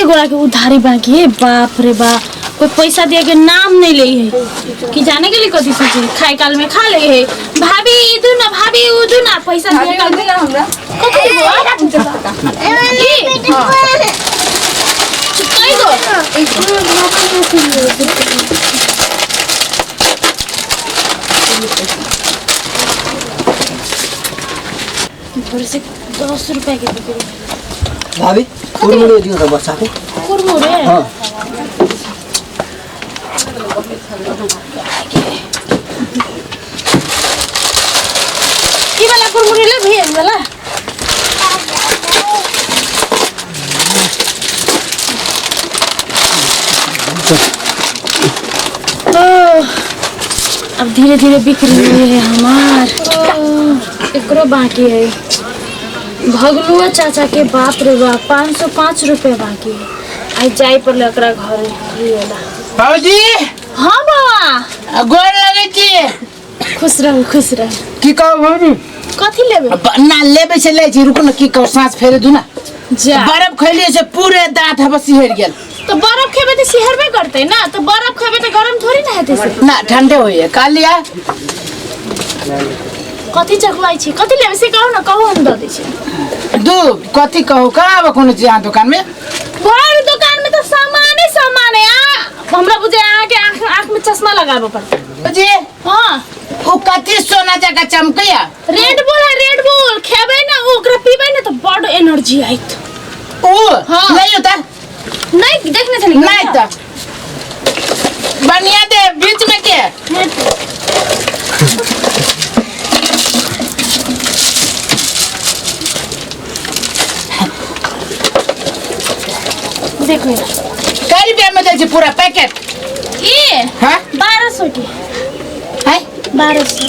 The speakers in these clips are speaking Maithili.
कते गोरा के उधारी बाकी है बाप रे बाप कोई पैसा दिया के नाम नहीं ले है कि जाने के लिए कथी सोचे खाए काल में खा ले है भाभी ई दू ना भाभी ऊ दू ना पैसा दिया काल में ना हमरा कथी देबो की कई गो थोड़े से 10 रुपया के बिक्री। भाभी, कुरमुरे दियो त बच्चाको। कुरमुरे? हाँ। ई वाला कुरमुरे ले भैया, ई वाला। ओह, अब धीरे धीरे बिक्री हुई है हमार। ओह, एकरो बाकी है भगलुआ चाचा के। बाप रे बाप, 505 रुपया बाकी है। आई जाए पर एकरा घर लिएला। भौजी। हाँ बाबा। गोर लगै छी। खुश रहू, खुश रहू। की कहू भौजी? कथी लेबे? ना लेबै से लै छी, रुकू ने। की कहू, साँस फेरे दू ना। जा। बर्फ खैलिए से पूरे दांत हब सिहर गेल। तो बर्फ खेबे तऽ सिहरबे करतै ना। तो बर्फ खेबे तऽ गरम थोड़ी ना हेतै से। ना, ठंडे होइए कहलिए। कथी चखुआइ छी? कथी लेबै से कहू ना, कहू, हम दऽ दै छी। दू कथी कहू, कहाँ आब कोनो चीज अहाँ दोकान में? भर दुकान में तऽ सामाने सामान है। आ हमरा बुझे अहाँके आँख आँख में चश्मा लगाबऽ पड़तै। भौजी। हाँ। ओ कथी सोना जकाँ चमकैया? रेड बुल है, रेड बुल। खेबै ना, ओकरा पीबै ना तऽ बड एनर्जी आयत। ओ? हाँ। नहीं होता। नहीं देखने छली? नहीं तऽ बढ़िया दे बीच में के। देखो यार। कै रुपया में दै छी पूरा पैकेट? ई? हाँ। 1200 के। है? 1200।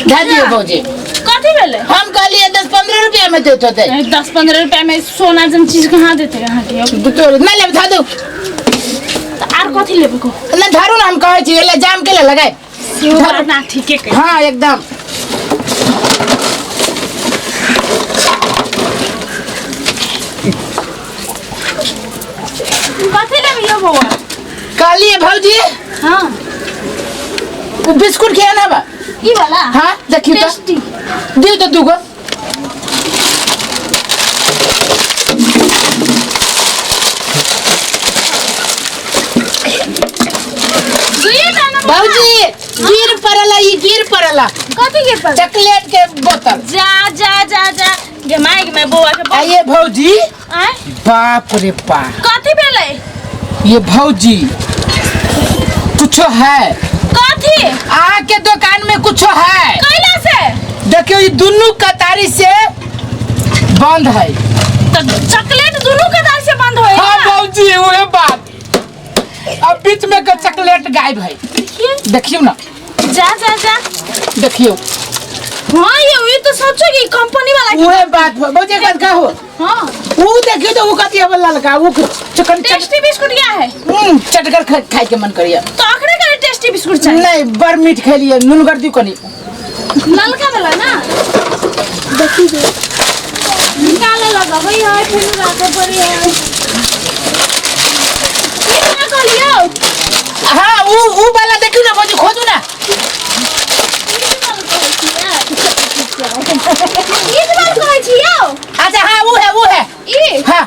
धऽ दियौ भौजी। कथी भेलै? हम कहलियै 10-15 रुपया में देत होतै। 10-15 रुपया में सोना जन चीज कहाँ देते अहाँके? तोर नहि लेब, धऽ दू। तऽ आर कथी लेबै कहू? नहि, धरू ने, हम कहै छी एले जाम के ले लगाय। सेहो बात ना ठीके कहि। हाँ, एकदम। कथी लेबै यौ बौआ? कहलियै भौजी। हाँ। ओ बिस्कुट केहन हबा? ई वाला? हाँ, देखियौ तऽ। टेस्टी। दियौ तऽ दूगो। दुइये टा ना बौआ? भौजी, गिर पड़ला, ई गिर पड़ला। कथी के पर? चॉकलेट के बोतल। जा जा जा जा, गे my गे my, बौआ के आइए भौजी। आय? बाप रे बाप। कथी भेलै? ये भौजी, कुछो है। कथी? अहाँ के दुकान में कुछो है। कैला से? देखियो, ये दुनू कतारी से बंद है। तऽ चॉकलेट दुनू कतार से बंद होए? हाँ भौजी, वही बात। अब बीच में के चॉकलेट गायब है। देखिए। देखियो ना। जा जा जा। देखियो। हाँ ये, ये तो सोचो कि कंपनी वाला के। वही बात भौजी, एक बात कहो। हाँ। वो देखियो तो, वो कथी है ललका वो चिकन? टेस्टी बिस्कुट क्या है? चटगर खाए के मन करिए। तो अखने करे टेस्टी बिस्कुट चाहिए? नहीं, बड़ मीठ खेलिए, नूनगर दियो कनी। ललका वाला ना, देखी दे, निकाले लगबै है, फिर राखे पड़ी है। ई कहाँ कहलियौ? हाँ, वो वाला देखियो ना भौजी, खोजू ना। ई वाला कहै छियौ? अच्छा हाँ, वो है, वो है। ई? हाँ।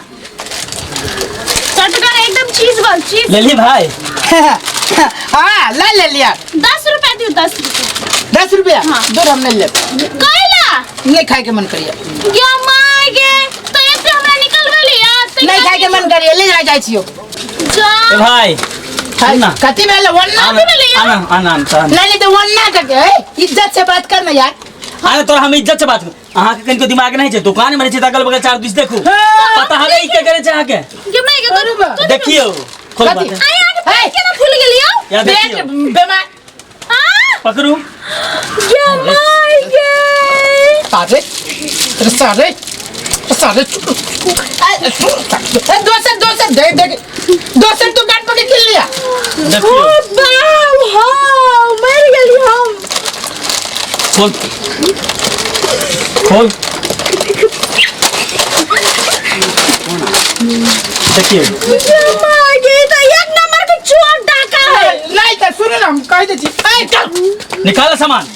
चटगर एकदम, चीज बल चीज। लेली भाई? हाँ, ले ले लिया। 10 रुपया दियो, 10 रुपया। 10 रुपया? हाँ। दो, हम नहीं ले। कैला? नहीं खाए के मन करिए। गे my गे, तो एते हमरा निकलबेली आ तो? नहीं खाए के मन करिए, ले जा, जाइ छियो। जा। ए भाई, सुन ना। कथी भेल वन्ना? आना। आना, आना, आना। नहीं नहीं तो वन्ना करके ए, इज्जत से बात करना यार। आने तोरा हम इज्जत से बात। अहाँके कनिको दिमाग नहीं छै? दुकान में रहै छै तऽ अगल बगल चारू दिस देखू। पता हवे ई के करे छै अहाँके? गे my गे। अरे बा। देखियौ, खोल। कथी? बात आय, अहाँके पेट केना फूल गेलियौ? या पेट देखियौ। बेमार। आ पकड़ू। गे my गे। सारे सारे सारे ए, दोसर दोसर दे दे, दोसर दुकान पर के किन लिया। देखियौ। ओ बाप, हाँ, मर गेली हम। खोल, खोल। देखिए मागे तो एक नंबर के चोर डाका है। नहीं तो सुनो ना, हम कह दे छी। ए चल। निकाल सामान।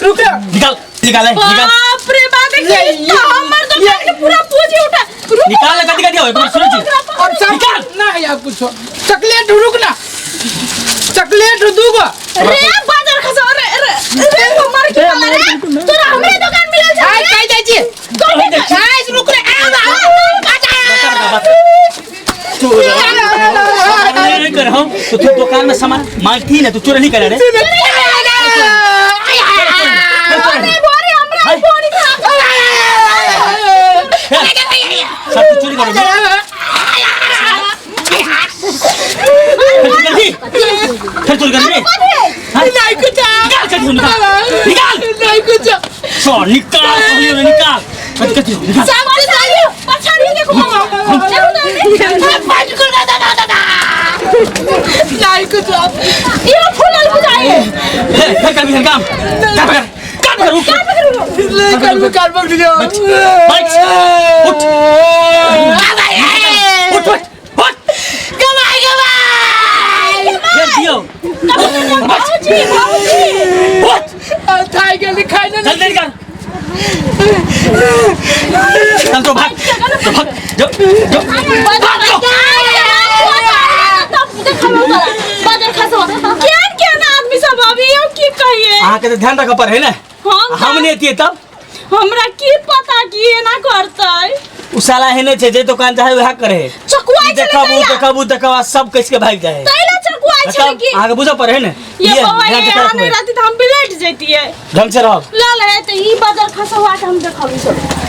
रुक। निकाल, निकाल निकाल। बाप रे बाप, ये- तो हमर दुकान के पूरा पूंजी उठा। रुको। निकाल, कथी कथी हो, एक बार सुनै छी। अब सब निकाल। ना है आप कुछ चॉकलेट, रुक ना, चॉकलेट दूगो। रे बाजार खसा, रे रे रे, हमर की वाला रे, तोरा हमरे दुकान मिलल छै। आय कह दे छी। कहि दै छी। आय रुक रे, आ बता बता बता चोर नहीं कर हम तो तू दुकान में सामान मांगती ना, तू चोरी नहीं कर रे। अरे बोरे हमरा हाय। फोन खराब। सब तू चोरी कर रे, फिर चोरी कर रे। नहीं कुछ। निकाल कथी हो, निकाल निकाल। नहीं कुछ। सो निकाल, कहियो ने निकाल, कथी कथी हो, निकाल। पछाड़ी पछाड़ी देखो, देखो तो। नहीं कुछ। ये फूलल बुझाए। हे, फिर कर भी काम, कर पकड़, कर पकड़, उठ। नहीं कर, कर पकड़ लियो। बैठ, उठ उठ उठ उठ। गवाई गवाई। फिर दियो। भौजी भौजी। उठ। थाई के लिखाई ना। जल्दी निकाल, चल तो भाग, तो भाग, जो जो भाग जो। बाजार खसवा केहन केहन आदमी सब अभी यो की कहिए। अहाँके तऽ ध्यान रखऽ पड़े ने। हम हम नहि एतियै तब। हमरा की पता की एना करतै। उ साला एहने छै, जे दोकान चाहे वएह करे। चकुआइ ई देखब, उ छलै। देखब, उ देखब, आ सब कस के भागि जाइ है। तैला चकुआइ छलै तब की। अहाँके बुझऽ पड़े ने। ये बौआ, ध्यान ये से यहाँ रखबै। नहीं रहती तो हम बिलट जैतियै। ढंग से रहब। ला ले, तो ई बाजार खसवा के हम देखब ई सब।